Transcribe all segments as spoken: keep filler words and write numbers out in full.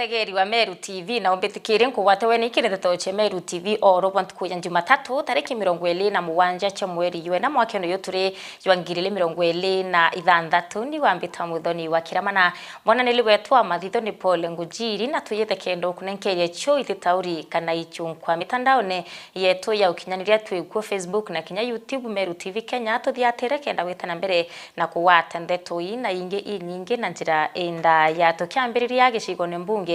Mutegeri wa Meru T V, na umbitikirie nkugwate we niki ni ndeto cia Meru T V o ro bwa ntuku ya Jumatatu, tariki mirongo iri na mugwanja cia mweri jwa ina mwakene uyu turi jwa ngiri igiri mirongo iri na ithanthatu. Ni wambita Muthoni wa Kirama na mwananiri wetu wa mathitho ni Paul Ngujiri, na tuyite kenda ukunenkeria cio ititauri kana ichunkwa mitandaone yetu ya ukinyaniria. Twi kuo Facebook na kinya YouTube, Meru T V Kenya. Tuthiatire kenda gwita na mbere na kugwata ndeto ii na ingi inyingi na njira indaya. Tukiambiriria gicigone mbunge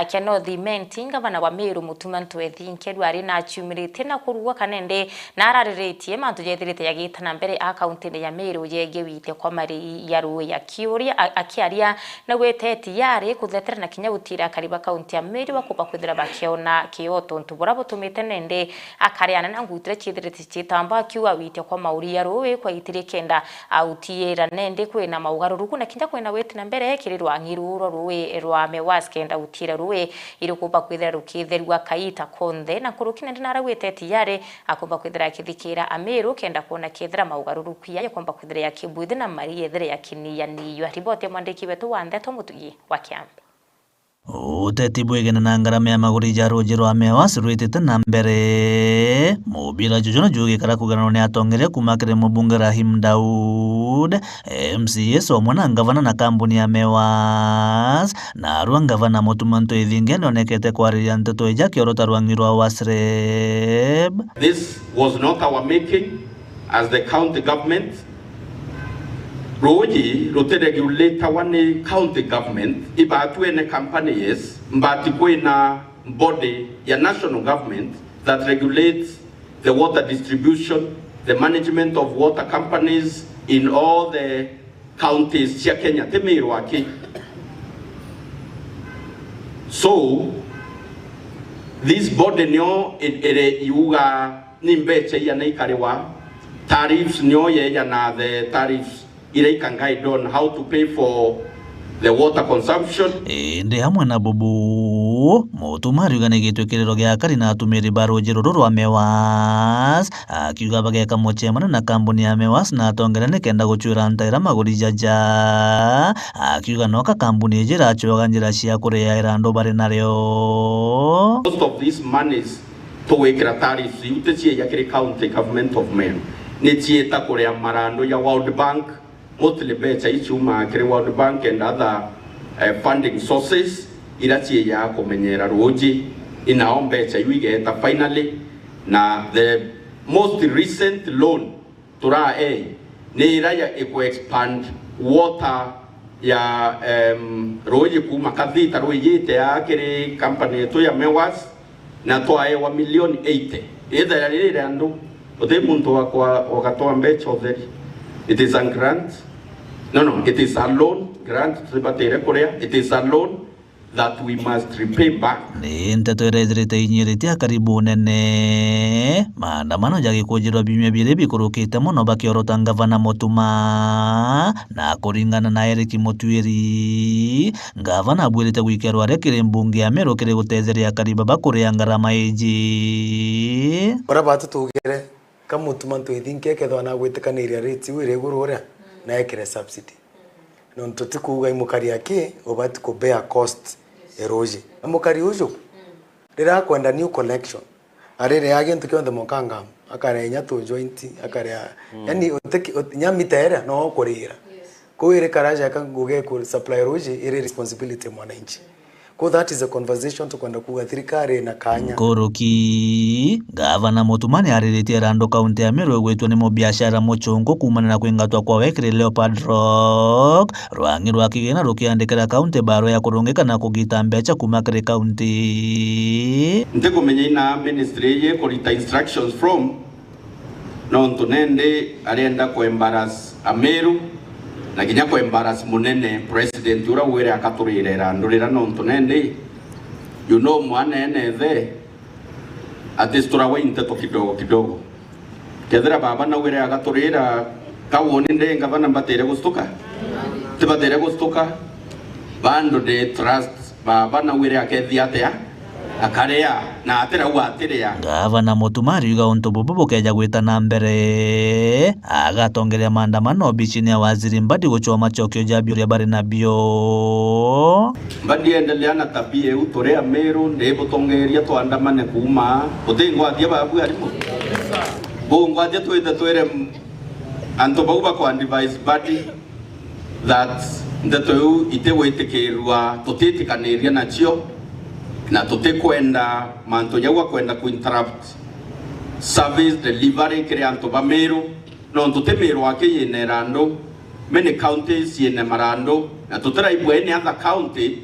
kia North Imenti, ngavana wa Meru Mutuma Ntwethinke riu ari na aciumiritie na kurugwa kanende na arariritie mantu jethirite jagita na mbere a kauntine ya Meru jegie witia kwa mari ya rui. Akiuria, a-, akiaria na gwite tiyari kuthetera na kinya gutira akari ba kaunti ya Meru bakumba kwithira bakiona kio tontu bura butumite nende akareana na ngutu iria ciithirite ciitamba, akiuga witia kwa mauri ya rui kwaitirie kenda autiira nende kwina maugaruruku na kinya kwina witi na mbere kiri rwang'i ruu rwa rui rwa Mewas kenda gutiira rui irikumba kwithira rukitherua kaita konthe na nkuruki nende narauite tiyari akumba kwithira akithikira Amiru kenda kwona kethira maugaruruku ya yakumba kwithira yakibwithi na mari yethire yakinianiyua. Riboti ya mwandiki wetu wa ndeto Mutugi wa Kiambi. Uteti bwigene na ngarama ya maguri ja ruuji rwa Mewas rwitite na mbere. Mubira juju na jugikara kugananwa ni atongeria kuma kiri mubunge Rahim Daud, M C As omwe na ngavana na kambuni ya Mewas. Narua ngavana Mutuma Ntwethinke nionekete kwariria nteto iji akiorota rwang'i rwa Wasreb. This was not our making as the county government. Ruuji rutiregulatawa ni county government, ibaatu ene company, yes, but kwina body ya national government that regulates the water distribution, the management of water companies in all the counties cia Kenya, ti Meru aki. So, this body nio i-, iri iuga ni mbecha iana ikariwa, tariffs nio yeja na the tariffs iria ika guide on how to pay for the water consumption. Indi amwe na bubu, Mutuma ariuga ni gitwikiriro gia akari na atumiri ba ruuji ruru rwa Mewas, akiuga bageka mucemano na kambuni ya Mewas na atongeria nikenda gucwira ntaira maguri jaja, akiuga noka kambuni iji iracoga njira cia kuriaira andu bari nario. Most of these monies tugwikira tariffs iu ti cieja kiri County Government of Meru, ni ciita kuria marandu ya World Bank, mostly mbecha iu ciumaa kiri World Bank and other, eh, funding sources iria ciijaga kumenyera ruuji, inao mbecha iu igeeta finally, na the most recent loan turaei ni iria ya iku expand water ya, em, ruuji kuuma Kathita ruijite aa kiri company yetu ya Mewas, na twaewa milioni eighty. Ithaira riri ria andu, uti muntu wakwa ugatoa mbecha utheri. It is a grant. No, no, it is a loan. Grant tutibatire kuria. It is a loan that we must repay back. Ni nteto irethirite inyirite akari bunene. Maandamano jagikujirwa biumia biiri bikurukite mono bakiorota ngavana Mutuma, na kuringana na Eric Mutuiri, ngavana abwirite gwikia rware kiri mbunge ya Meru kiri gutetheria akari baba kuria ngarama iji. Uria baatu tuugire, ka Mutuma Ntwethinke ekethwa nagwitikaniria rate iu iri iguru uria, na ekire subsidy. Nontu ti kuuga i mukari aki ubati ku bear cost ya ruuji. Na mukari uju, riria akwenda new connection, ariria gintu kionthe mokangam, akaria inya tu joint, akaria, yani, utiki-, ut-, inya mita iria no ukurira. Kuu iri karaja ka ngugi ku supply ruuji iri responsibility ya mwananchi. Kuu that is a conversation tukwenda kuuga thirikari ina kanya. Nkuruki, Gavana Mutuma niariritie Rando kaunti ya Meru igwitwe ni mubiashara muchunku kuumania na kwingatwa kwawe kiri Leopard Rock, rwang'i rwa kigina rukiandikira kaunti barua ya kurungika na kugita mbecha kuuma kiri kaunti. Ntikumenya ina ministry iji ikurita instructions from, nontu nendi arienda ku embarrass Ameru, na kinya ku embarrass munene president uria wire akaturira irandu rira, nontu nendi, you know, mwana ene ithe, atistukaga i nteto kidogo kidogo. Kethira baba nawire agaturira, ka woni ndi ngavana mbatire gustuka? Tibatire gustuka. Bando ndi trust baba nawire akethia atia? Akaria, na atirauga atiria. Gavana Mutuma ariuga untu bubu bukeja gwita na mbere, agatongeria maandamano obicine ya waziri Mbadi gucua macokio ja biuria bari nabio. Mbadi endelea na tabia iu, turi Amiru, ndibutongeria tuandamane kuuma. Butingwathia babu arimu. Bungwathia twite twire antu bau bakwa advise Mbadi that ndeto iu itigwitikirua, tutitikaniria nacio, na tutikwenda mantu jau akwenda ku interrupt service delivery kiri antu ba Miru, nontu ti Miru aki yina irandu, many counties yina marandu, na tutiraigua any other county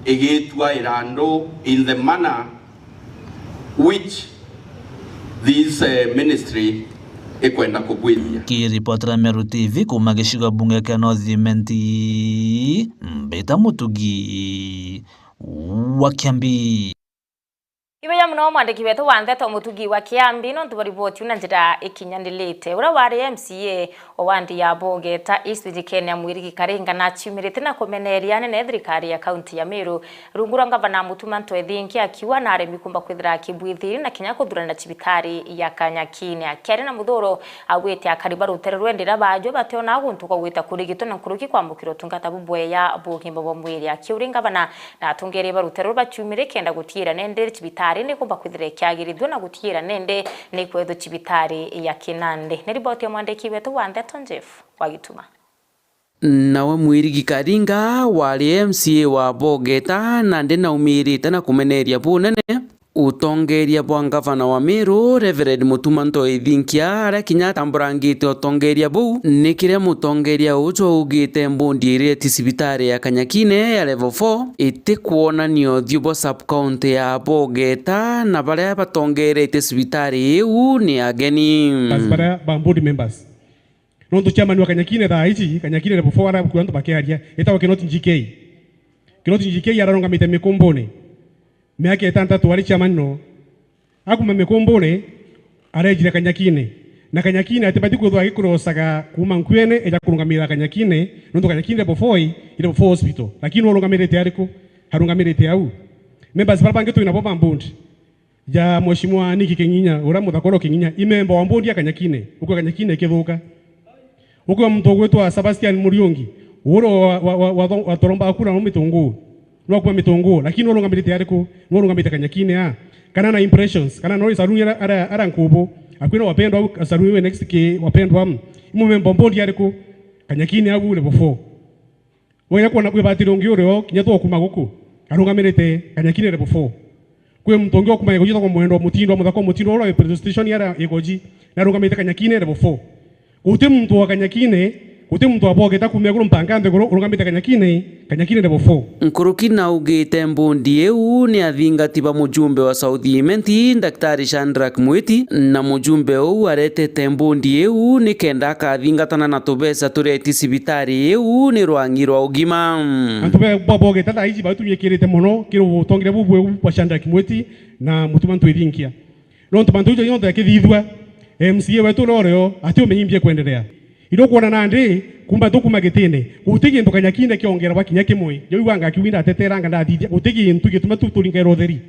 igitua irandu in the manner which this, eh, ministry ikwenda kubwithia. Kiripotera Meru T V kuuma gicigo bunge kia North Imenti, Mbita Mutugi wa Kiambi. Ibeya muno mwandiki wetu wa ndeto Mutugi wa Kiambi, nontu bwa riboti iu na njira ikinyanirite. Uria wari M C A o wandi ya Bogeta East Jikenia Mwirigi Karinga naciumirite na kumeneria anene thirikari ya kaunti ya Meru rungu rwa ngavana Mutuma M'Ethingia, akiuga naremi kumba kwithira akibwithiri na kinya kuthurana cibitari ya Kanyakine. Akiaria na Muthuro, augite akari ba rutere rwe Ndira bajwe bationaa guntu kwa gwita kurigitwa na nkuruki kwamukira utungata bubweya bwa ugima bwa mwiri. Akiuria ngavana na atongeria ba rutere rwe baciumire kenda gutigira nende cibitari ni kumba kwithira ikiagirithua na gutigira nende ni kwethwa cibitari ya Kinandi. Ni riboti ya mwandiki wetu wa ndeto Jeff wa Gituma. Nawe Mwirigi Karinga wari M C A wa Bogeta, nandi naumirite na kumeneria bunene utongeria bwa ngavana wa Meru, Reverend Mutuma M'Ethingia, aria kinya atamburangite utongeria buu, ni kiria mutongeria uju augite mbundi iria iti cibitari ya Kanyakine ya level four itikwonania uthiu bwa sub-county ya Bogeta, na baria batongeretie cibitari iu ni ageni. Basi baria ba board members. Nontu chairman wa Kanyakine thaa ici, Kanyakine level four aria bukua antu bakiaria, etagwa Kinoti G K. Kinoti G K ararungamite Mikumbune. Miaka itantatu ari chairman no. Akuma Mikumbune, arejire Kanyakine. Na Kanyakine atibati kwithwa agikurosaga kuuma Nkuene eja kurungamira Kanyakine, nontu Kanyakine level four i level four hospital. Lakini urungamirite ariku? Arungamirite au. Members bara bangi twina bo ba board. Ja Mheshimiwa Nick King'inya, uria muthakoro King'inya, i memba wa board ya Kanyakine, ukwe Kanyakine ikithuka. Ukwe muntu ugwitwa Sebastian Muriungi, uria wa, wa, wa, wa, watoromba kura no Mitunguu, no akuma Mitunguu, lakini urungamirite ariku? No urungamirite Kanyakine a? Kana na impressions, kana no saruni ara, ara, ara nkubu, akwina wapendwa au saruni we next ki wapendwa am. Imu memba wa board ariku? Kanyakine au level four. Wega kwona kwi batiri ungi urio kinya twokuma guku, arungamirite Kanyakine level four. Kwi muntu ungi okuma Igoji etagwa Mwendwa Mutindo, muthaka Mutindo uria wi police station ara Igoji, na arungamirite Kanyakine level four. Guti muntu wa Kanyakine, guti muntu wa Bogeta kuuma iguru mpanga nthiguru urungamirite Kanyakine, Kanyakine level four. Nkuruki naugite mbundi iu ni athingati ba mujumbe wa South Imenti, Daktari Shadrack Mwiti, na mujumbe uu aretete mbundi iu nikenda akathingatana na tubeca tureti cibitari iu ni rwangi rwa ugima. Antu be-, ba Bogeta thaa iji batunyikirite mono kiri utongeria bubwe bwa Shadrack Mwiti na Mutuma M'Ethingia. Nontu mantu jau jonthe jakithithua, M C A wetu uria urio atiumenyi mbia kwenderea. Irio kwona nandi, kumba tukuma gitine, guti gintu Kanyakine kiongerwa kinya kimwe. Jau iu anga kiugi ndateteranga ndathithia, guti gintu gituma tu turingaira utheri.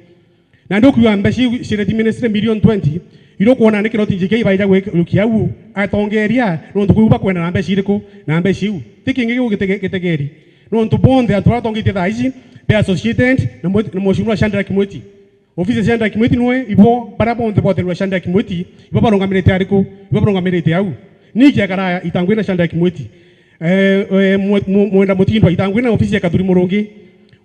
Nandi ukiuga mbeca iu cireti ministry million twenty, irio kwona ni Kinoti G K baija gwikia au, atongeria, nontu kwiu bakwenda na mbeca iriku, na mbeca iu. Ti kingi giu gitege-, gitegeri. Nontu bonthe antu baria atongetie thaa ici, be associated na mwe-, na Mheshimiwa Shadrack Mwiti. Ofisi ya Shadrack Mwiti nwe, ibo baria bonthe bwaterwa Shadrack Mwiti, ibo barungamirite ariku? Ibo barungamirite au. Niki akara itangwi na Shadrack Mwiti? Eh, eh, mwe-, mwe-, Mwenda Mutindwa itangwi na ofisi ya Kathuri Murungi.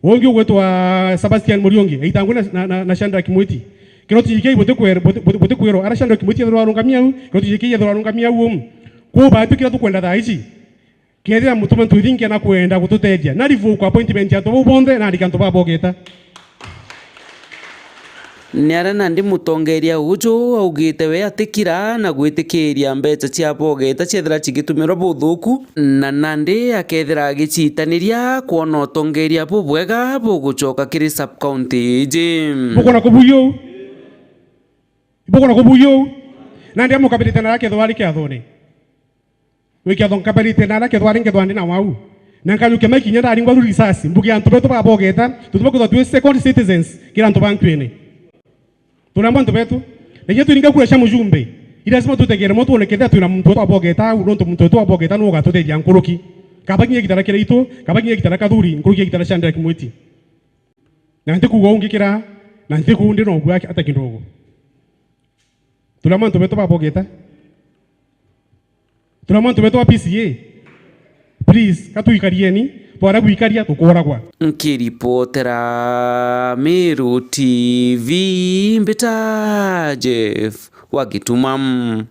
Ungi ugwitwa Sebastian Muriungi, itangwi na, na, na, na Shadrack Mwiti. Kinoti G K buti kwer-, buti, buti, buti kwirwa. Ara Shadrack Mwiti ethirwa arungamia au, Kinoti G K ethirwa arungamia au. Kwou batu kiria tukwenda thaa ici. Kethira Mutuma M'Ethingia nakwenda gututethia, na revoke appointment ya antu bau bonthe, na andike antu ba Bogeta. Ni aria nandi mutongeria uju augite we atikira na gwitikiria mbeca cia Bogeta ciethira cigitumirwa buthuku, na nandi akethira agicitaniria kwona utongeria bubwega bugucoka kiri sub-county iji. Bukwona kubuyu? Bukwona kubuyu? Nandi amukabirite na akethwa ari kiathone. Wikia thonkabarite na aria kethwa ari ngethwa ndi na wau. Na nkajukia maikinya ndaringwa ru risasi, mbuge antu betu ba Bogeta, tutuma kwithwa twi second citizens kira antu ba Nkuene. Turi amwe antu betu. Na inya twiringa kura cia mujumbe, i lazima tutegere mo twone kethira twina muntu wetu wa bogeta au, nontu muntu wetu wa bogeta nu ugatutethia nkuruki. Kaba kinya gitara kiraitu, kaba kinya gitara kathuri, nkuruki ya gitara cia Derek Mwiti. Na ntikuuga ungi kira, na ntikuundi no bua ata kidogo. Turi amwe antu betu ba bogeta. Turi amwe antu betu ba P C A. Please, ka tuikarieni, twara gwikaria tukooragwa. Nkiripotera Meru T V, mbita Jeff wa Gituma.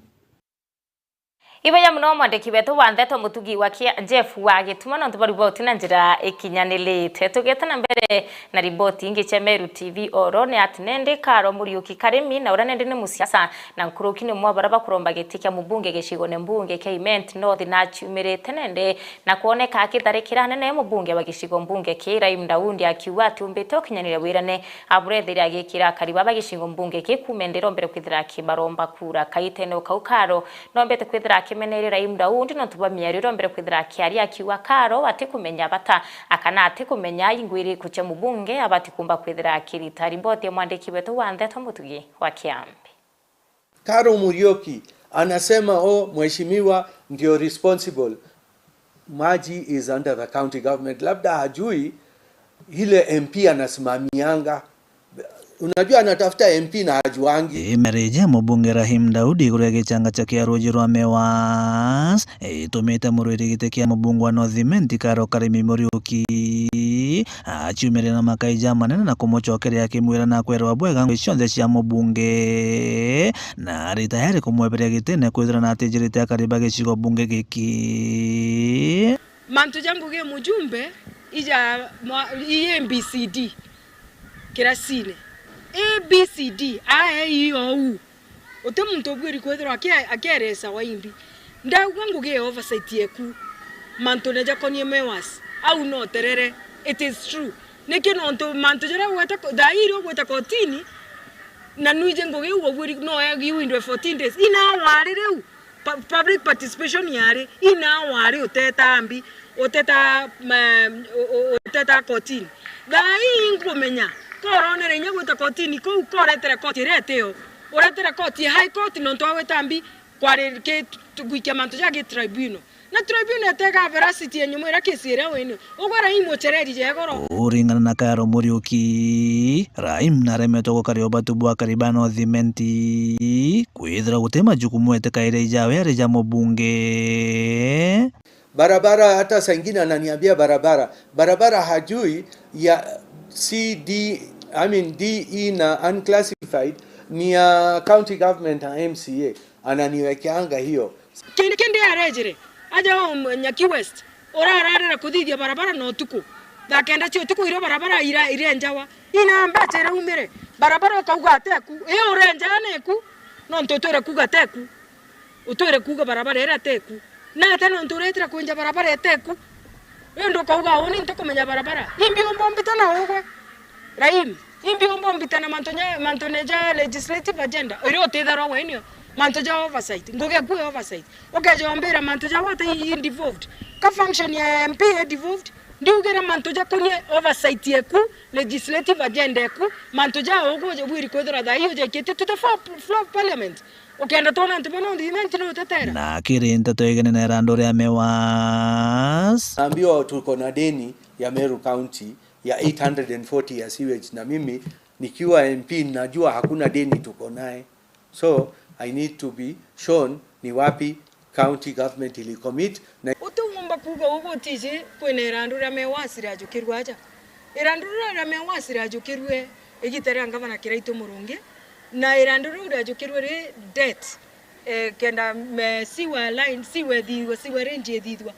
Ibeya muno mwandiki wetu wa ndeto Mutugi wa Kia-, Jeff wa Gituma, nontu bwa riboti na njira ikinyanirite. Tugite na mbere na riboti ingi cia Meru T V, oro ni ati nendi Karo Muriuki Karimi, na uria nendi ni musiasa, na nkuruki ni umwe wa baria bakuromba giti kia mubunge gicigone mbunge kia Imenti North, na aciumirite nendi na kwoneka akitharikira anene mubunge wa gicigo mbunge kia Ibrahim Daudi, akiuga ati umbite ukinyanire wirane aburethiria agikira akari baba gicigo mbunge ki kuuma indi irombere kwithira akibaromba kura. Kaitene o kau Karo nombete kwithira akimeneria Ibrahim Daudi nontu bwa miario irombere kwithira akiaria, akiuga Karo atikumenya bata akana atikumenya ingwi iriku cia mubunge abati kumba kwithira akirita. Riboti ya mwandiki wetu wa ndeto Mutugi wa Kiambi. Karo Muriuki anasema, "Oh, mheshimiwa ndio responsible. Maji is under the county government." Labda hajui ile M P anasimamianga. Unajua anatafuta M P na hajuangi. Ii miario ja mubunge Rahim Daudi iguru ria gichanga cha kia ruuji rwa Mewas itumite murwiri giti kia mubunge wa North Imenti Karo Karimi Muriuki aciumiria na makai jamanene na kumucokeria akimwira nakwerwa bwega ngui cionthe cia mubunge na ari tayari kumweberia gitine kwithira natijirite akari ba gicigo bunge giki. Mantu ja ngugi mujumbe ija mwa-, i A B C D kirasine. A B C D, A, E, I, O, U. Uti muntu ubwiri kwithirwa aki-, akieresawa imbi. Ndauga ngugi ya oversight yeku, mantune jakonie Mewas, au no terere. It is true. Niki? Nontu mantu jaria ugweta ko-, thaa ii iria ugweta kotini, na nwiji ngugi iu ubwiri no egiwindwe fourteen days. Ina wari riu, pu-, public participation yari, ina wari uteta mbi, uteta, ma-, u-, u-, uteta kotini. Thaa ii nkumenya, koronere inya gwita kotini kuu, koretere koti iria itio. Uretere koti ya High Court nontu wa gwita mbi, kwari ki-, tu-, gwikia mantu ja gi tribunal. Na tribunal itega veracity ya nyuma iria kesi iria wini. Ugwe Rahim uchereri ja igoro. Kuringana na Karo Muriuki, Rahim naremetwe gukaria ubatu bwa akari ba North Imenti, kwithirwa guti majukumu etikaire ijawe ari ja mubunge. Barabara, hata saa ingine ananiambia barabara. Barabara hajui ya C D, I mean D E na unclassified ni ya county government na M C A. Ananiwekeanga hiyo. Kindi, kindi arejire, aja o Nyaki West, urararira kuthithia barabara na utuku. Thaa kenda cia utuku irio barabara ira-, irenjawa. Ina mbeca iraumire. Barabara ukauga ateku. Ii urenjaa neku, nontu utwire kuuga teku. Utwire kuuga barabara iria teku. Na ate nontu uretire kwenja barabara iteku. Indi ukauga, "Uni ntikumenya barabara." Imbi umba umbita na ugwe. Rahim, imbi umba umbita na mantu nya-, mantune ja legislative agenda. Iria utitharwa wenio. Mantu ja oversight. Ngugi eku ya oversight. Ukeja umbira mantu ja what i devolved. Ka function ya M P i devolved. Ndiugire mantu jakonie oversight yeku, legislative agenda eku, mantu ja ugu ubwiri kwithirwa thaa ii ujaikite to the floor, floor of parliament. Ukenda twona antu bana North Imenti no utetera? Na akiri nteto igene na irandu ria Mewas. Naambiwa tuko na deni ya Meru County ya eight hundred and forty ya sewage, na mimi nikiwa M P najua hakuna deni tuko naye. So, I need to be shown ni wapi county government ili commit na utiumba kuuga ugu utiji kwina irandu ria Mewas riajukirue aja. Irandu riria ria Mewas riajukirue igita ria ngavana Kiraitu Murungi, na irandu riu riajukirue ri debt, eh, kenda me sewer line, sewer ithithua, sewer range ithithua.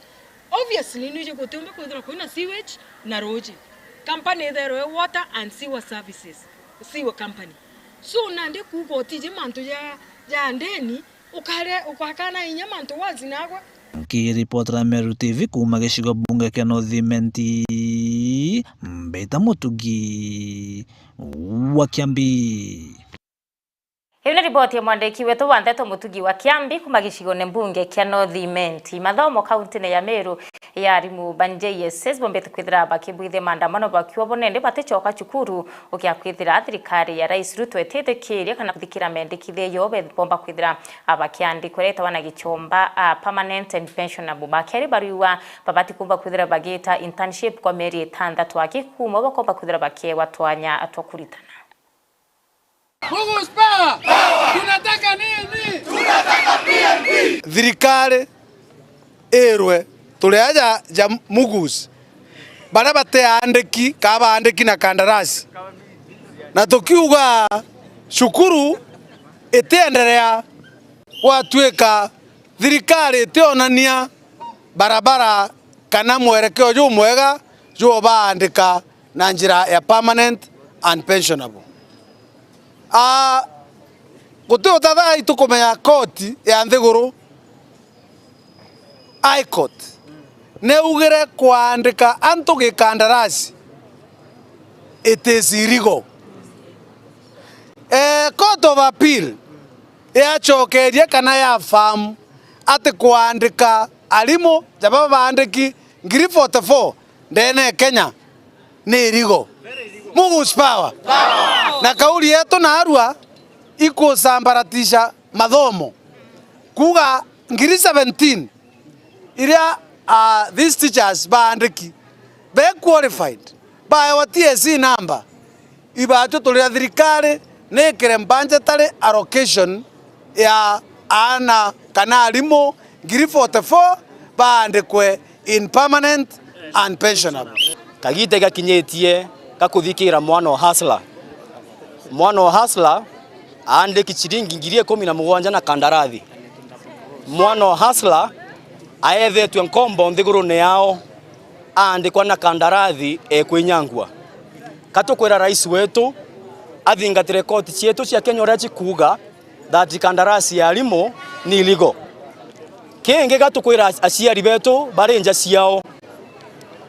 Obviously, nwiji gutiumba kwithirwa kwina sewage na ruuji. Company itherwe Water and Sewer Services, sewer company. So, nandi kuuga utiji mantu ja, ja ndeni, ukare, ukakana inya mantu wazi nagwe. Nkiripotera Meru T V kuuma gicigo bunge kia North Imenti, mbita Mutugi wa Kiambi. Iu ni riboti ya mwandiki wetu wa ndeto Mutugi wa Kiambi kuma gicigone mbunge kia North Imenti. Mathomo kauntine ya Meru ya arimu ba J S S bombete kwithira bakibwithia maandamano bakiuga bo nende baticoka cukuru, ukia kwithira thirikari ya Rais Ruto ititikiria kana kuthikira mendikithia yo bomba kwithira bakiandikwa iria itawa na gichomba a permanent and pensionable. Bakiari bariuga babati kumba kwithira bagita internship kwa mieri itantatu aki kuma bakomba kwithira bakiewa twanya twa kuritana. Mugus power! Tunataka nini? Thirikari irwe turi aja ja Mugus, baria bati aandiki, kaa baandiki na kandarasi. Na tukiuga cukuru itienderea gwatuika thirikari itionania barabara kana mwerekeo jumwega jwa baandika na njira ya permanent and pensionable. Ah, guti utathai tukumenya koti ya nthiguru, High Court, neugire kwaandika antu gikandarasi, it is illegal. Eh, Court of Appeal yacokerie kana ya affirm ati kwaandika arimu jaba baandiki ngiri forty-four ndene ya Kenya ni illegal. Mugus power. Na kauli yetu naarua ikusambaratisha mathomo. Kuuga ngiri seventeen iria, ah, these teachers baandiki, be qualified, baewa T S C number, ibatwe turira thirikari nikire budgetary allocation ya aana kana arimu ngiri forty-four baandikwe in permanent and pensionable. Kagiita igakinyitie ga kuthikira mwana o hustler. Mwana o hustler aandiki ciringi ngiri ikumi na mugwanja na kandarathi. Mwana o hustler aethetwe nkombo nthigurune yao, aandikwa na kandarathi ekwinyangua. Katukwira rais wetu athingatire koti cietu cia Kenya uria cikuuga that kandarasi ya arimu ni illegal. Kingi gatukwira aciari betu bari nja ciao,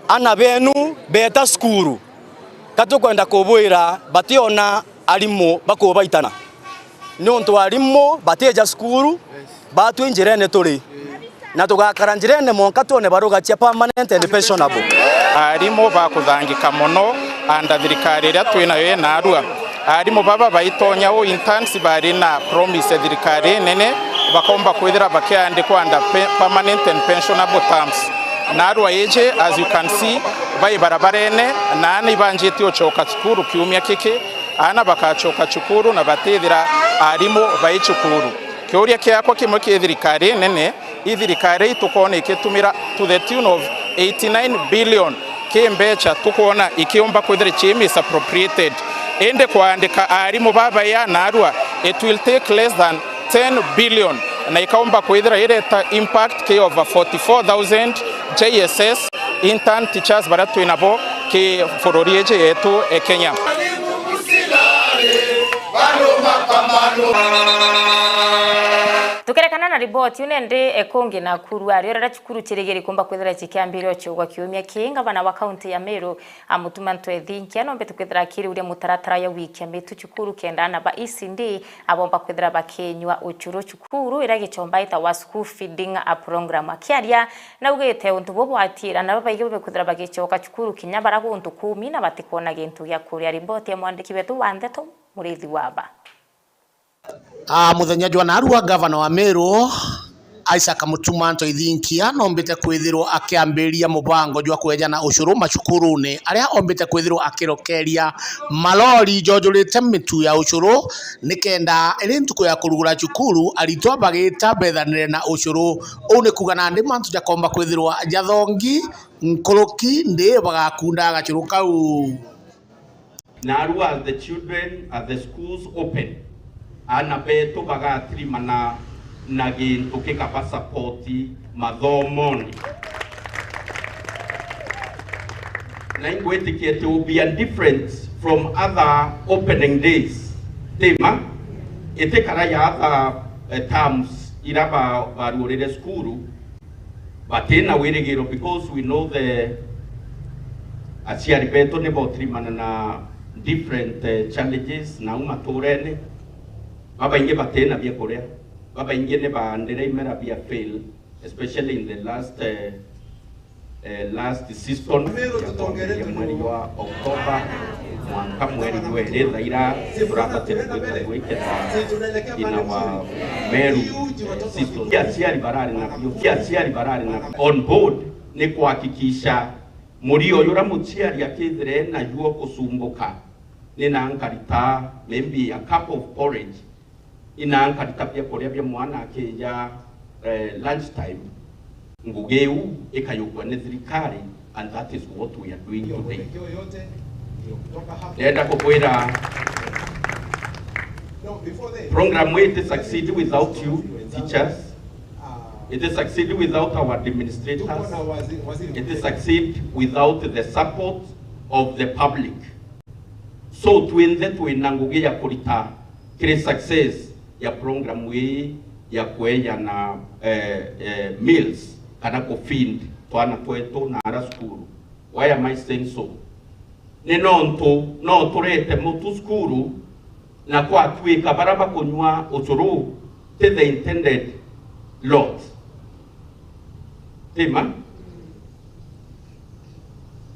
ana benu beeta cukuru, gatukwenda kubwira bationa arimu bakubaitana, niuntu arimu batija cukuru, batwi njirene turi. Na tugakara njirene mwanka twone baruga cia permanent and pensionable. Aarimu bakuthangika mono under thirikari iria twi nayo ii naarua. Aarimu baba baitonya u interns bari na promise ya thirikari inene, bakomba kwithira bakiandikwa under pe-, permanent and pensionable terms. Naarua iji, as you can see, bai barabarene, na aana ibanjitie ucoka cukuru kiumia kiki, aana bakacoka cukuru na batithira aarimu bai cukuru. Kiuria kiakwa kimwe ki thirikari inene, i thirikari ii tukoona ikitumira to the tune of eighty-nine billion ki mbecha tukoona ikiumba kwithira ci misappropriated. Indi kwaandika aarimu babaia naarua, it will take less than ten billion, na ikaumba kwithira ireta impact ki over forty-four thousand J S S intern teachers baria twi nabo ki bururi iji yetu e Kenya. Tukerekana na riboti iu, nende ekungi Nakuru, ario riria cukuru cirigiri kumba kwithira cikiambirwa ciugwa kiumia kii, ngavana wa kaunti ya Meru, a Mutuma M'Ethingia, nombete kwithira akiriuria mutaratara ya gwikia mitu cukuru kenda aana ba E C D abomba kwithira bakinyua ucuru cukuru, iria gichomba itawa school feeding a program. Akiaria, naugite untu buu bwatira na babaingi babekwithira bagicoka cukuru kinya bara guntu kumi na batikwona gintu gia kuria. Riboti ya mwandiki wetu wa ndeto, Muriithi Waba. A, muthenya jwa naarua, gavana wa Meru, Isaac Mutuma M'Ethingia, nombite kwithirwa akiambiriria mubango jwa kwejana ucuru macukurune, aria ombite kwithirwa akirokeria malori jojurite mitu ya ucuru, nikenda iri ntuku ya kurugura cukuru, aritwa bagita bethanire na ucuru. Uu ni kuuga nandi mantu jakomba kwithirwa jathongi nkuruki, ndi bagakundaga gacuru kau. Naarua, as the children, as the schools open, aana betu bagatirimana na gintu gikabasapoti mathomone. Na ingwitikia it will be a different from other opening days. Tima, itikara ya other, eh, terms ira ba-, baruurire cukuru, batina wirigiro, because we know the aciari betu ni botirimana na different, eh, challenges nau maturene. Babaingi batina biakuria. Babaingi ni baandire imera bia fail, especially in the last, eh, eh, last season ya kwambiria mweri jwa October mwanka mweri jwa iri thaira, turabatire gwita gwikira in our Meru season. Cia aciari barari nabio, cia aciari barari nabio. On board ni kuhakikisha murio juria muciari akithire najuo kusumbuka, ni na nkarita maybe a cup of porridge, ina nkarita biakuria bia mwana akija, eh, lunch time, ngugi iu ikayukwa ni thirikari, and that is what we are doing today. Ndenda kukwira, program ii iti succeed without you teachers, iti succeed without our administrators, iti succeed without the support of the public. So twinthe twina ngugi ya kurita kiri success ya program ii ya kweejana, eh, eh, meals kana ku feed twana twetu na ara cukuru. Why am I saying so? Ni nontu no turete mutu cukuru na kwatwika bara bakunyua ucuru ti the intended lot. Ti ma?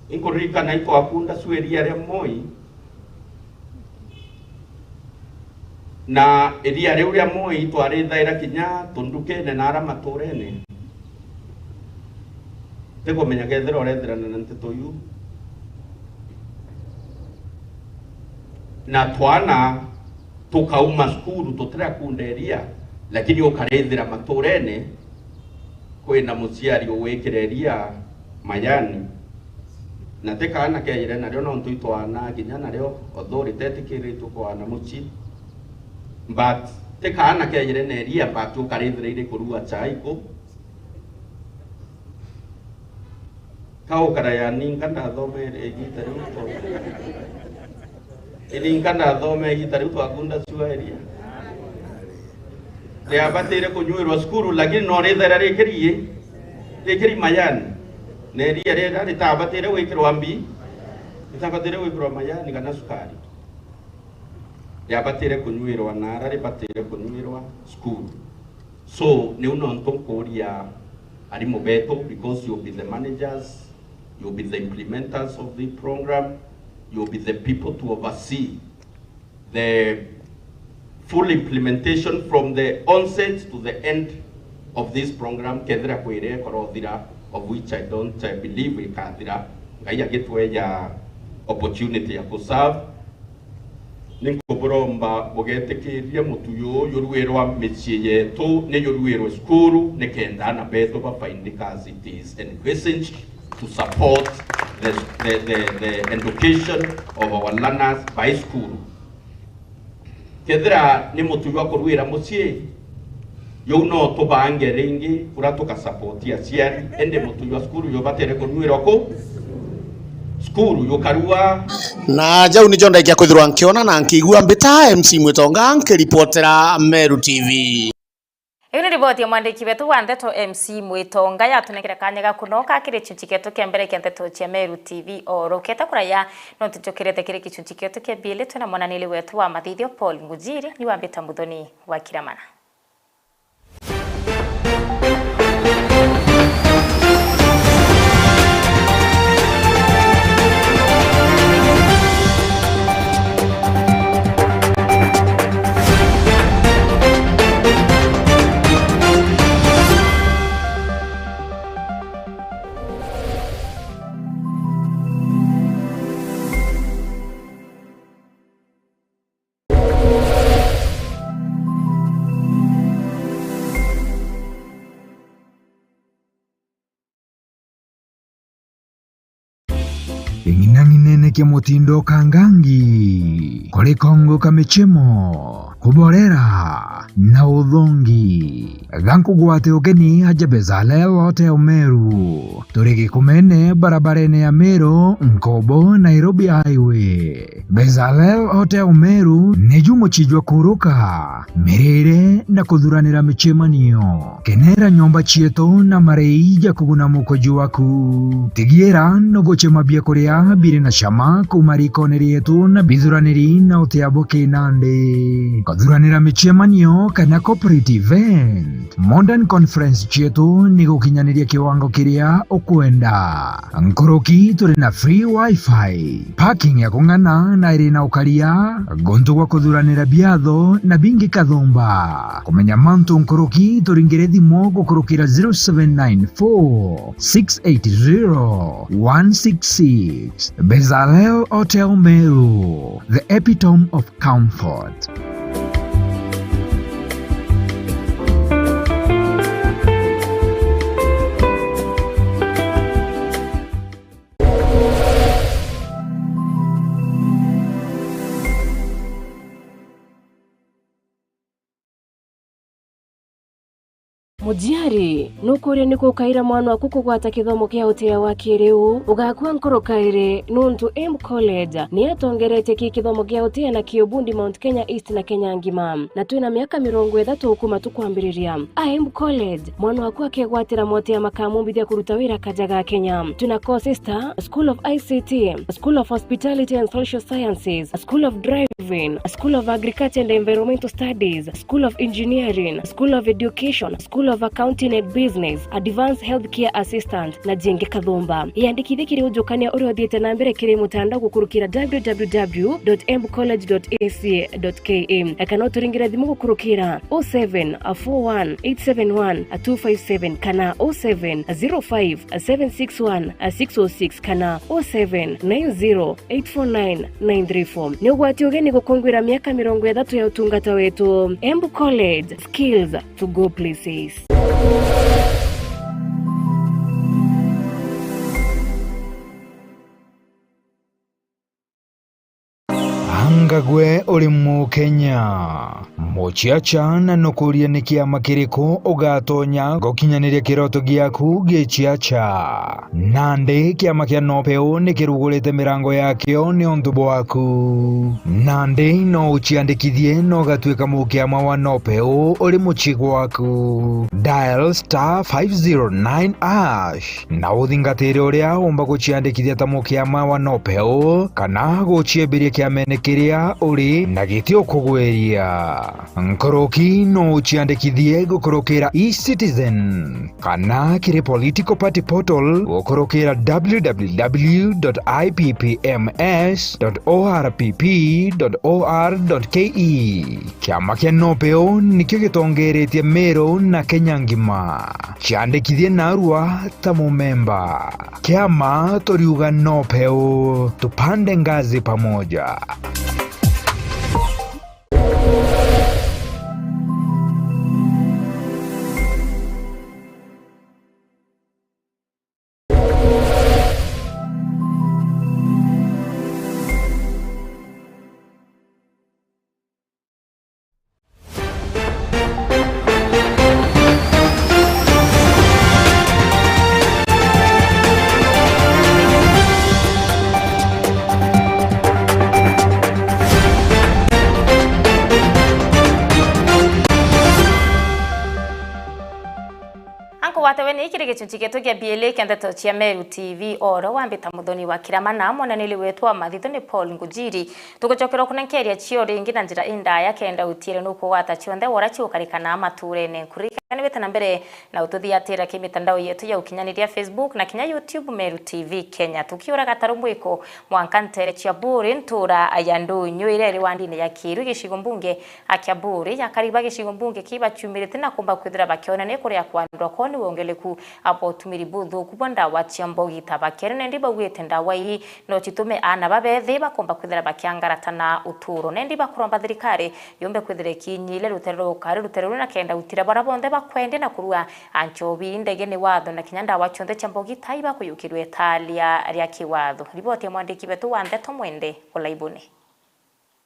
Inkuririkana itwakunda cua iria ria Moi, na iria riu ria Moi twarithaira kinya tundukene na ara maturene. Tikumenya kethira urethirana na nteto iu. Na twana tukauma cukuru tutirakunda iria, lakini ukarithira maturene kwina muciari ugwikira iria majani. Na ti kaana keejire nario, nontu itwaana kinya nario authority itikiritwe kwaana mucii. But ti kaana keejire na iria, but ukarithira iri kurua chai ku. Ka ukara ya ninka ndathome igiita riu to. Ininka ndathome igiita riu twakunda cua iria. Riabatire kunyuirwa cukuru, lakini no rithera rikiri, rikiri majani. Na iria rira ritabatire gwikirwa mbi, ritabatire gwikirwa majani kana cukari. Riabatire kunyuirwa na ara ribatire kunyuirwa cukuru. So, niu nontu nkuuria arimu betu, because you'll be the managers, you'll be the implementers of the program, you'll be the people to oversee the full implementation from the onset to the end of this program, kethira kwire korothira, of which I don't, uh, believe ikathira, Ngai agitweja opportunity ya kuserve. Ni nkuburomba bugetikiria mutu juju juruirwa micii yetu, ni juruirwe cukuru, nikenda aana betu ba find it as it is envisaged to support the, the, the, the education of our learners by school. Kethira ni mutu jwa kuruira mucii, juu no tubange ringi, kuria tukasapoti aciari, indi mutu jwa cukuru jubatire kunyuirwa ku? Cukuru jukarua. Na jau nijo ndaikia kwithirwa nkiona na nkiigua mbita M C Mwitonga nkiripotera Meru T V. Iu ni riboti ya mwandiki wetu wa ndeto M C Mwitonga yatunengere kanya ga kunoka kiri gichunchi gietu kia mbere kia ndeto cia Meru T V. Orokete kuraya, no tucokirete kiri gichunchi gietu kia mbili twina mwananiri wetu wa mathithio Paul Ngujiri, ni wambita Muthoni wa Kiramana. Ing'inang'inene kia mutindo kangangi, kuri kongo ka michemo, kuborera na uthongi. Gankugwate ugeni aja Bezalel Hotel Meru. Turi Gikumene, barabarene ya Meru, Nkobo, Nairobi Highway. Bezalel Hotel Meru niju muchii jwa kuruka, mirire na kuthuranira michemanio. Kenera nyomba cietu na marei ja kuguna mukoji waku. Tigiira nuguchema biakuria biri na cama kuuma rikone rietu na bithuraniri na utia bwa kinandi. Kuthuranira micemanio kana corporate event, Modern Conference cietu ni gukinyaniria kiwango kiria ukwenda. Nkuruki turi na free wifi, parking ya kung'ana na iri na ukaria, guntu gwa kuthuranira biatho na bingi kathumba. Kumenya mantu nkuruki, turingire thimu gukurukira zero seven nine four, six eight zero, one six six. Bezalel Hotel Meru, the epitome of comfort. Muciari, nukuria niku ukaira mwana waku kugwata kithomo kia utea wa kiriu? Ugakua nkoro kairi, nuntu Embu College ni yatongeretie ki kithomo kia utea na ki ubundi Mount Kenya East na Kenya ngima, na twina miaka mirongo ithatu kuma tukwambiriria. A Embu College, mwana waku akegwatira motea makamumbithia kuruta wira kaja ga Kenya. Twina courses ta School of I C T, School of Hospitality and Social Sciences, School of Driving, School of Agriculture and Environmental Studies, School of Engineering, School of Education, School of Accounting and Business, Advanced Healthcare Assistant, na jingi kathumba. Iyandikithie kiri ujukania uria uthiite na mbere kiri mutandao gukurukira w w w dot embu college dot a c dot k a, kana uturingire thimu gukurukira oh seven four one eight seven one two five seven kana oh seven zero five seven six one six oh six kana oh seven nine zero eight four nine nine three four. Ni ugwati ugeni gukunguira miaka mirongo ithatu ya utungata wetu. Embu College, skills to go places. Anga gwe uri Mukenya? Muciaca, na nukuria ni kiama kiriku ugatonya gukinyaniria kiroto giaku giciaca? Nandi kiama kia Nopeu ni kirugurite mirango yakio niuntu bwaku. Nandi no uciandikithie na ugatuika mukiama wa Nopeu uri mucii gwaku. Dial star five zero nine hash na uthingatire uria umba guciandikithia ta mukiama wa Nopeu kana guciembiria kiamene kiria uri na giti ukugwiria. Nkuruki no uciandikithie gukurukira eCitizen kana kiri political party portal gukurukira w w w dot i p p m s dot o r p p dot o r dot k e. Kiama kia Nopeu nikio gitongeretie Meru na Kenya ngima. Ciandikithie narua ta mumemba. Kiama turiuga Nopeu, tupande ngazi pamoja. Ankugwate we ni kiri gichunchi gietu gia B L A kia ndeto cia Meru T V, oro wambita Muthoni wa Kirama na mwananiri wetu wa mathithu ni Paul Ngujiri. Tugucokera kunenkeria cio ringi na njira indaya kenda utiere nukugwata cionthe wora ciukarikana maturene. Nkuririkane wite na mbere na ututhiatira ki mitandao yetu ya ukinyaniria, Facebook na kinya YouTube, Meru T V Kenya. Tukiura gataru mwiko mwanka ntere cia Buri, ntura ya Ndunyu iria iri wandine ya Kiru, gicigo mbunge a Kiamburi ya Kariba, gicigo mbunge ki baciumirite na kumba kwithira bakionania kuria kwa ndwakoni wongeleku abo utumiri buthuku bwa ndawa cia mbogi ta bakere nendi baugite ndawa ii no citume aana babethi bakomba kwithira bakiangarata na uturo. Nendi bakuromba thirikari yumbe kwithira ikinyile rutere rukari rutere runa kenda utira bara bonthe bakwendia na kurua anchobi, ndege ni watho na kinya ndawa cionthe cia mbogi tai bakuyukirwe italia ria kiwatho. Riboti ya mwandiki wetu wa ndeto Mwende Olaibone.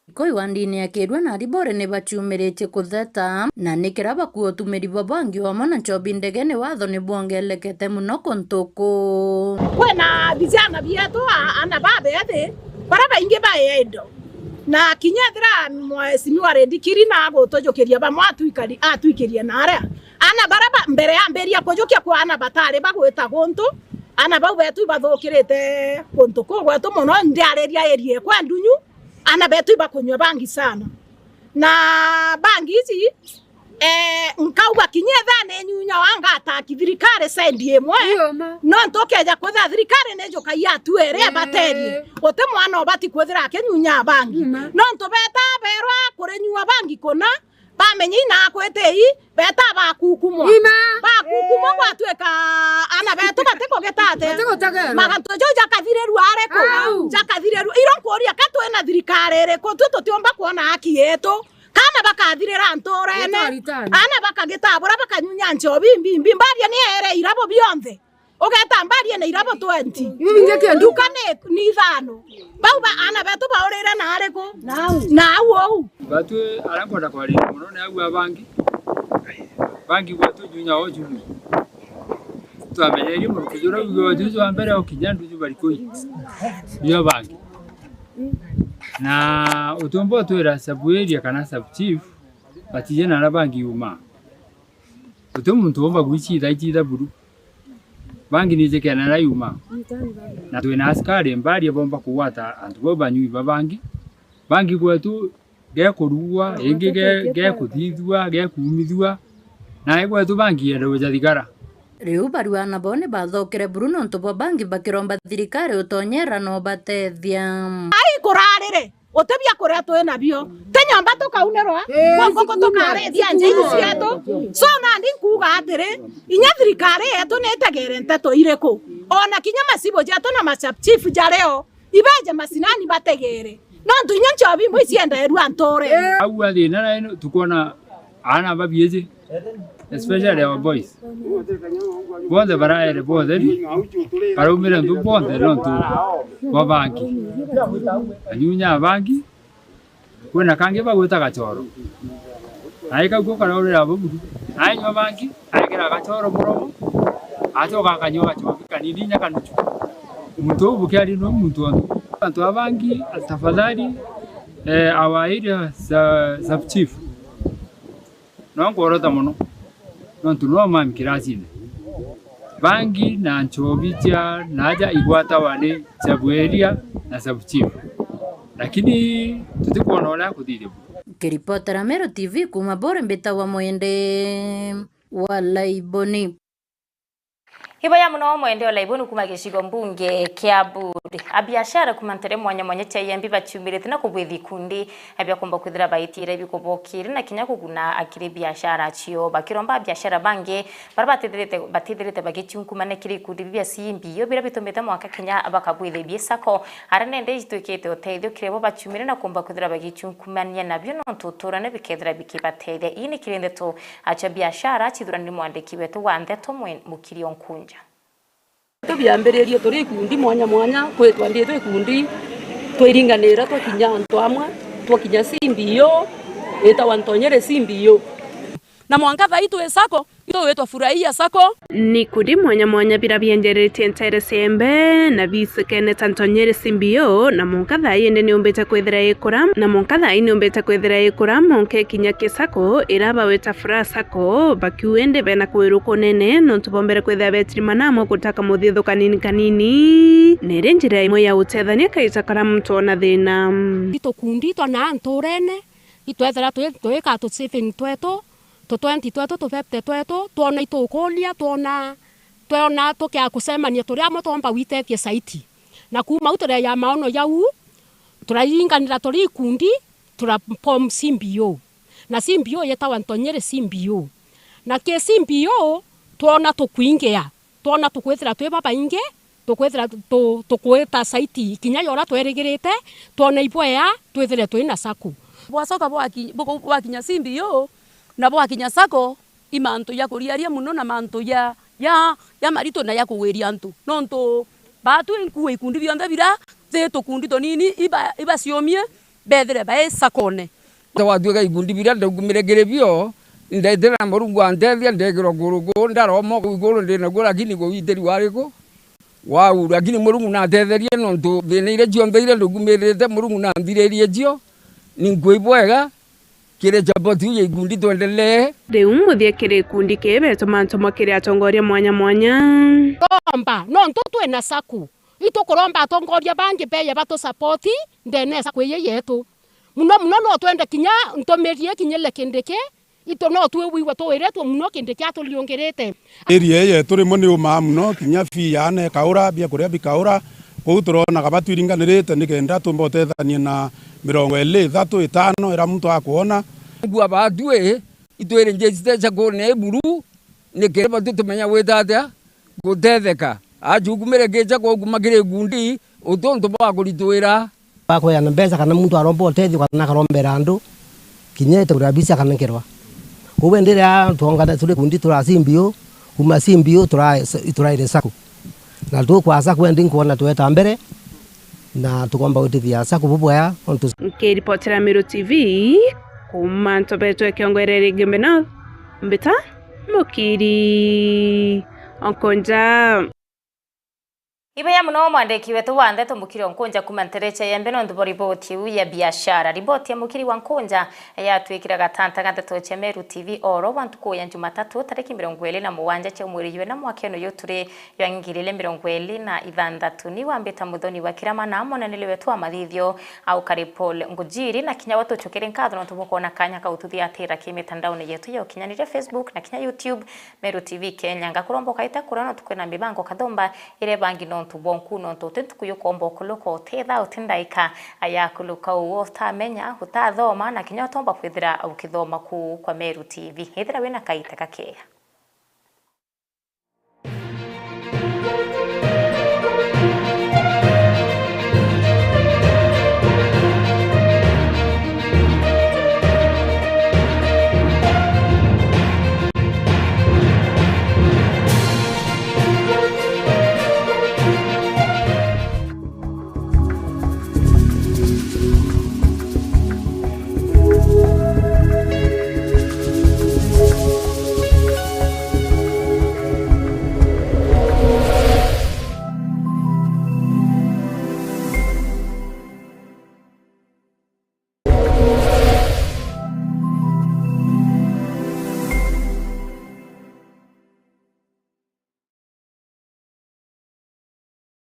Ikoi wa ndini ya Kirwa na Aribore ni baciumiritie kutheta, na ni kira bakua utumiri bwa bangi wamwe na nchobi ndege ni watho ni bwongelekete muno kuntu kuu. Kwina vijana bietu, a-, ana babethi, bara baingi bae indo. Na kinya ethira mheshimiwa Reddy Kirina agutujukiria bamwe atwikari-, atwikirie na aria. Ana bara ba-, mbere ambiria kujukia kwa ana batari bagwita guntu, ana bau betu ibathukirite kuntu kuu gwetu muno, ndiariria area kwa Ndunyu. Ana betu ibakunywa bangi sana. Na bangi ici, eh, nkauga kinya ethira ni nyunya wa ngataki thirikari sendi imwe, Iyo ma. Nontu ukeja kwithira thirikari ni njukagia atuere, eh, abaterie. Uti mwana ubati kwithira akinyunya bangi. Ima. Nontu beta berwa kurinyua bangi kuna, bamenya ina akwiti ii, beta bakukumwa. Ima. Bakukumwa gwatuika ana betu batikugitate. Batigutegerwa. Magantu jau jakathirirua ariku? Au. Jakathirirua. Iro nkuria ka twina thirikari iriku? Tu tutiumba kwona haki yetu. Kana bakathirira nturene. Nitwaritani. Ana bakagitabura bakanyunya nchobi mbimbi. Mbaria ni ere irabo bionthe. Ugeta mbarie na irabo twenty. Nduka ni, ni ithano. Bau ba, ana betu baurire na ariku? Nau. Nau ou. Batwi aria nkwenda kwariria mono ni au a bangi. Bangi gwatu junya o jumu. Twamenyerie muruki jura ugo juju wa mbere ukinya nduju barikui. Nio bangi. Na utiumba utwira sub area kana sub chief, batije na aria bangi uma. Guti muntu umba gwicitha icitha buru. Bangi ni jikena na yuma. Na twina askari mbaria bomba kugwata antu bau banyui ba bangi. Bangi gwetu gekurugwa, ingi ge-, gekuthithua, gekumithua. Na gwetu bangi yenda guja thigara. Riu barua nabo ni bathokire buru nontu bwa bangi bakiromba thirikari utonyera no batethia. Ai kurarire. Guti bia kuria twi nabio. Ti nyomba tukaunirwa, ii, kwa nguku tukarithia njei cietu. So nandi nkuuga atiri, inya thirikari yetu ni itegere nteto iriku? Ona kinya macibu jetu na ma sub chief jario, ibeje macinani bategere. Nontu inya nchobi imwe iciendairua nture. Au athina nayo tukwona Aana babiiji, especially our boys, bonthe baraere botheri, baraumire ntu bonthe nontu bwa bangi. Anyunya a bangi, kwina kangi bagwita gachoro. Nae kau ko karaurira buburu. Nae nyua bangi, aekira gachoro muromo, acoka akanyua gachobi kanini inya kanuchu. Muntu uu bukiari no muntu ontu. Antu a bangi, tafadhali, eh, our area sa-, sub chief. No nkworota mono, nontu no mami kirasine. Bangi na nchobi cia naaja igwatawa ni sub area na sub chief. Lakini tutikwona uria kuthithia. Nkiripotera Meru T V kuuma Buri, mbitagwa Mwende wa Laiboni. Iboya mono Mwende o Laiboni kuuma gicigo mbunge kia Buri. Abiashara kuuma ntere mwanya mwanya cia Igembe baciumirite na kubwithi ikundi bia kumba kwithira baitiire bikubokiri na kinya kuguna akiri biashara cio. Bakiromba abiashara bangi baria batithirite, batithirite bagiciunkumania kiri ikundi bibia C B O biria bitumite mwanka kinya bakabwithi bi sacco. Aria nende itwikite utethio kiri bo baciumire na kumba kwithira bagiciunkumania nabio nontu uturane bikethira bikibatethia. Ii ni kiri ndeto acia biashara cithurani ni mwandiki wetu wa ndeto Mwe-, Mukiri Onkunja. Tubiambiririe turi ikundi mwanya mwanya, kwitwa nditwe ikundi, twiringanira twakinya antu amwe, twakinya C B O, itagwa Ntonyere C B O. Na mwanka thaa ii twi sacco, itugwitwa Furahia Sacco. Ni ikundi mwanya mwanya bira bienjeretie ntere ciembe na bisikene ta Ntonyere C B O, na mwanka thaa ii indi niumbite kwithira ikura, na mwanka thaa ii niumbite kwithira ikura, monke kinya ki sacco ira bawita Furaha Sacco, bakiu indi bena kwirwa kunene, nontu bombere kwithira betiri manamo gutaka muthithu kanini kanini, niri njira imwe ya utethania kaita kara muntu ona thina. Itukundi twa na nturene, itwethira twi, twika tu saving twetu, tu twenty twetu, tu fifty twetu, twona itukuria, twona, twona tukia kucemania turi amwe twomba witethia saiti. Na kuuma au tureya maono jau, turaringanira turi ikundi, tura form C B O. Na C B O yetagwa Ntonyere C B O. Na ki C B O, twona tukwingia, twona tukwithira twi babaingi, tukwithira tu-, tukwita saiti kinya ya uria twerigirite, twona ibwea twithire twi na sacco. Bwacoka bwaki-, buku-, bwakinya C B O na bwakinya sacco, i mantu ja kuriaria mono na mantu ja, ja, ja maritu na ja kugwiria antu. Nontu baatwi nkuu ikundi bionthe bira ti tukundi tunini, iba-, ibaciumie, bethire bai saccone. Twatuika ikundi biria ndaugumire kiri bio, ndetera Murungu antethia, ndekirwa kuruku, ndaroma kuu iguru ndi naguo, lakini kuwitiri wari ku? Wau, lakini Murungu natetherie, nontu thina iria cionthe iria ndugumirite, Murungu nanthiririe cio, ni nkui bwega. Kiri support iu ya ikundi twendelee. Riu muthia kiri ikundi kii betuma ntumwa kiri atongoria mwanya mwanya. Romba, nontu twina sacco. Itukuromba atongoria bangi beye batu support ndene ya sacco ii yetu. Muno muno no twende kinya ntumiri ikinyire Kindiki, itu no twi wigua twiritwe muno Kindiki aturiungirite. Area ii yetu rimwe ni umaa muno, kinya fee yaana ikaura, biakuria bikaura. Kwou turonaga batwiringanirite nikenda tumba utethania na mirongo iri, ithatu, itano iria muntu akwona. Ngua batwi, itwiri njicite cakune iburu, nikenda batwi tumenya gwita atia gutetheka. Ajukumire kicha kwa kuma kiri ikundi, uti untu bwa kuritwira. Bakweana mbeca kana muntu aromba utethio kana akarombera andu, kinya ite kuria bici akanenkerwa. Kwou indi riria twongana turi kundi tura C B O, kuma C B O tura-, turaire sacco. Na tukwa sacco endi nkwona tweta mbere, na tukomba gwitithia sacco bubwega, nontu. Nkiripotera Meru T V, kuma Ntobetwe Kiongwere Igembe North, mbita Mukiri Onkonja. Ibeya muno mwandiki wetu wa ndeto Mukiri Onkonja kuma Ntereche Yembe nontu bwa riboti iu ya biashara. Riboti ya Mukiri wa Nkonja yatwikire gatanta ga ndeto cia Meru T V oro bwa ntuku ya Jumatatu tariki mirongo iri na mugwanja cia mweri jwa ina mwakene uyu turi jwa ngiri igiri mirongo iri na ithanthatu. Ni wambita muthoni wa kirama na monaniri wetu wa mathithio au kari Paul Ngujiri, na kinya we tucukire nkatho nontu bwa kwona kanya ka ututhiatira ki mitandaone yetu ya ukinyaniria Facebook na kinya YouTube. Meru T V Kenya, ngakuromba ukaita kuria nontu kwina mibango kathumba iria ibangi nontu bwa nku, nontu uti ntuku yukomba ukuluka uti thaa uti ndaika ya kuluka uu utamenya, utathoma, na kinya utomba kwithira ukithoma kuu kwa Meru T V. Ithira wina kaita gakeya.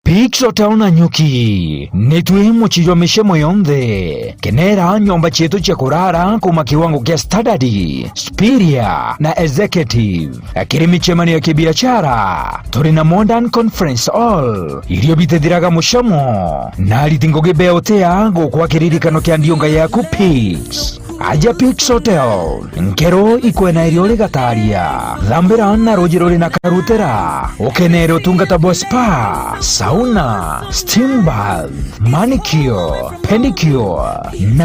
Pix Hotel na Nyuki, nitwi mucii jwa micemo yonthe. Kenera nyomba cietu cia kurara kuma kiwango kia standard, superior na executive. Kiri micemanio ya kibiashara, turi na Modern Conference Hall, irio bitithiraga mucamo, na ariti ngugi beutea gukwa kiririkano kia ndiunga yaku Pix. Aja Pix Hotel, nkero ikwena irio rigataria. Thambira na ruji ruri na karutera. Ukenere utungata bwa spa, sauna, steam bath, manicure, pedicure, na